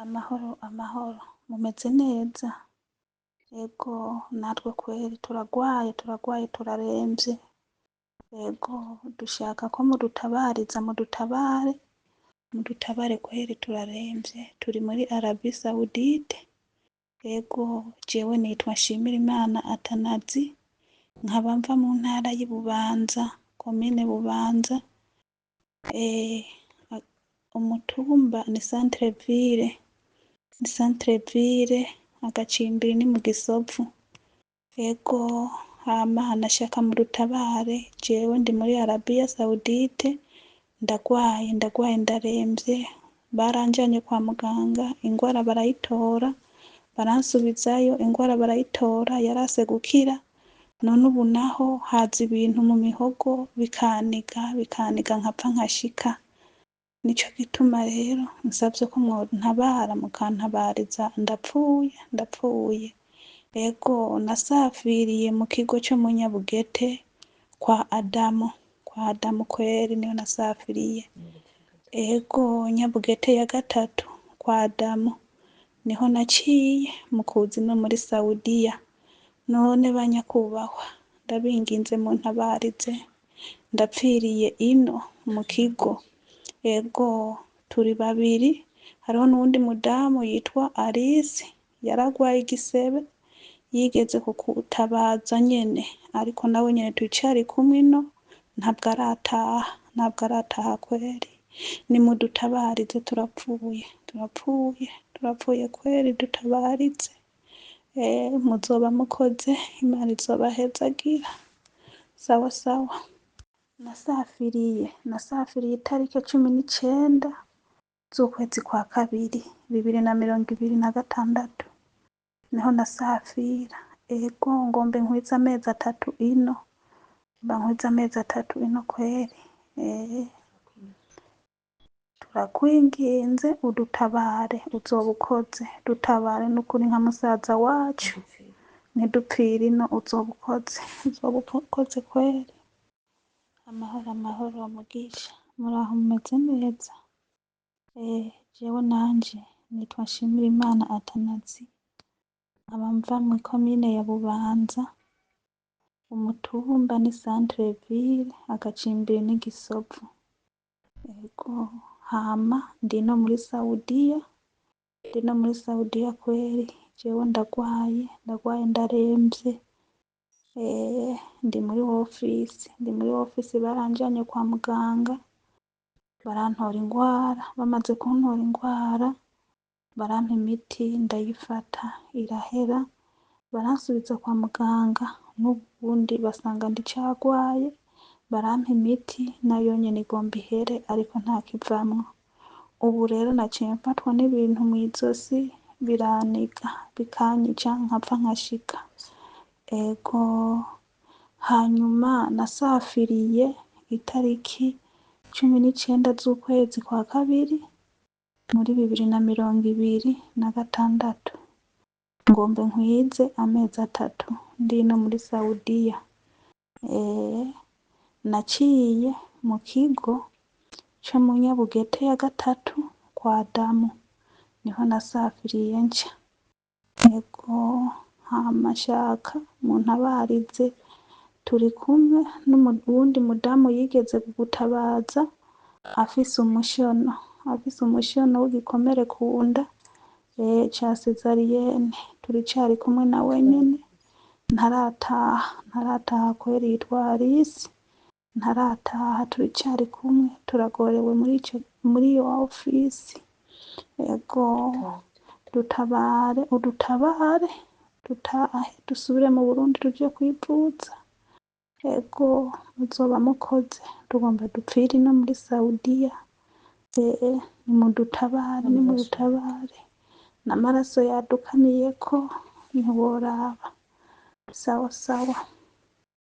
Amahoro amahoro, mumeze neza? Ego natwe kweri turagwaye turagwaye turaremvye. Ego dushaka ko mudutabariza mudutabare, mudutabare kweri turaremvye, turi muri Arabie Saoudite. Ego jewe nitwa Nshimirimana Athanasie, nkaba mva mu ntara y'i Bubanza, komine Bubanza, umutumba ni centre ville, ni centre ville, agacimbiri ni mu Gisovu. Ego hama nashaka mudutabare, jewe ndi muri Arabie Saoudite, ndagwaye ndagwaye ndaremvye, baranjanye kwa muganga ingwara barayitora, baransubizayo ingwara barayitora yarase gukira, none ubu naho haza ibintu mu mihogo bikaniga bikaniga nkapfa nkashika. Nico gituma rero nsavye ko mwontabara mukantabariza ndapfuye ndapfuye. Ego nasafiriye mu kigo co mu Nyabugete kwa Adamu, kwa Adamu kweri niho nasafiriye. Ego Nyabugete ya gatatu kwa Adamu niho naciye mu kuza ino muri Sawudiya. None banyakubahwa ndabinginze muntabarize, ndapfiriye ino mu kigo. Ego turi babiri, hariho n'uwundi mudamu yitwa Alice yaragwaye igisebe, yigeze kukutabaza nyene, ariko nawe nyene turacari kumwe ino, ntabwo arataha, ntabwo arataha kweri. Nimudutabarize turapfuye, turapfuye, turapfuye kweri dutabarize. Muzoba mukoze, Imana izobahezagira. Sawa sawa. Nasafiriye, nasafiriye itariki 19 z'ukwezi kwa kabiri 2026, niho nasafira. Ego ngombe nkwize amezi 3 ino, mba nkwize amezi 3 ino kweri. Turakwinginze udutabare uzoba ukoze, dutabare nukuri nka musaza wacu, ntidupfire ino uzoba ukoze, uzoba ukoze kweri. Amahoro amahoro mugisha, muraho mumeze neza? Jewe nanje nitwa Nshimirimana Athanasie, nkaba mva mw'ikomine ya Bubanza, umutumba ni centre ville, agacimbiri ni Gisovu. Ego hama ndi no muri Sawudiya, ndi no muri Sawudiya kweri, jewe ndagwaye, ndagwaye ndaremvye. Ndi muri ofisi, ndi muri ofisi baranjanye kwa muganga, barantora ingwara, bamaze kuntora ingwara, barampa imiti ndayifata irahera, baransubiza kwa muganga n'ubundi basanga ndicagwaye, barampa imiti nayo nyene igomba ihere ariko ntakivamwo. Ubu rero naciye mfatwa n'ibintu mw'izosi biraniga bikanyica nkapfa nkashika. Ego hanyuma nasafiriye itariki 19 z'ukwezi kwa kabiri muri 2026, ngombe nkwize amezi 3 ndi ino muri Sawudiya. Naciye mu kigo co mu Nyabugete ya gatatu kwa Adamu, niho nasafiriye nca. Ego hama nshaka muntabarize, turi kumwe n'uwundi mudamu yigeze gutabaza afise umushono, afise umushono w'igikomere kunda ca sezariyene, turacari kumwe nawe nyene, ntarataha, ntarataha kweri yitwa Alice, ntarataha turacari kumwe, turagorewe muri iyo ofisi. Ego dutabare, udutabare dutahe dusubire mu Burundi tuje kwivuza. Ego muzoba mukoze, tugomba dupfire ino muri Sawudiya. Nimudutabare, nimudutabare, n'amaraso yadukamiyeko ntiworaba. Sawa sawa.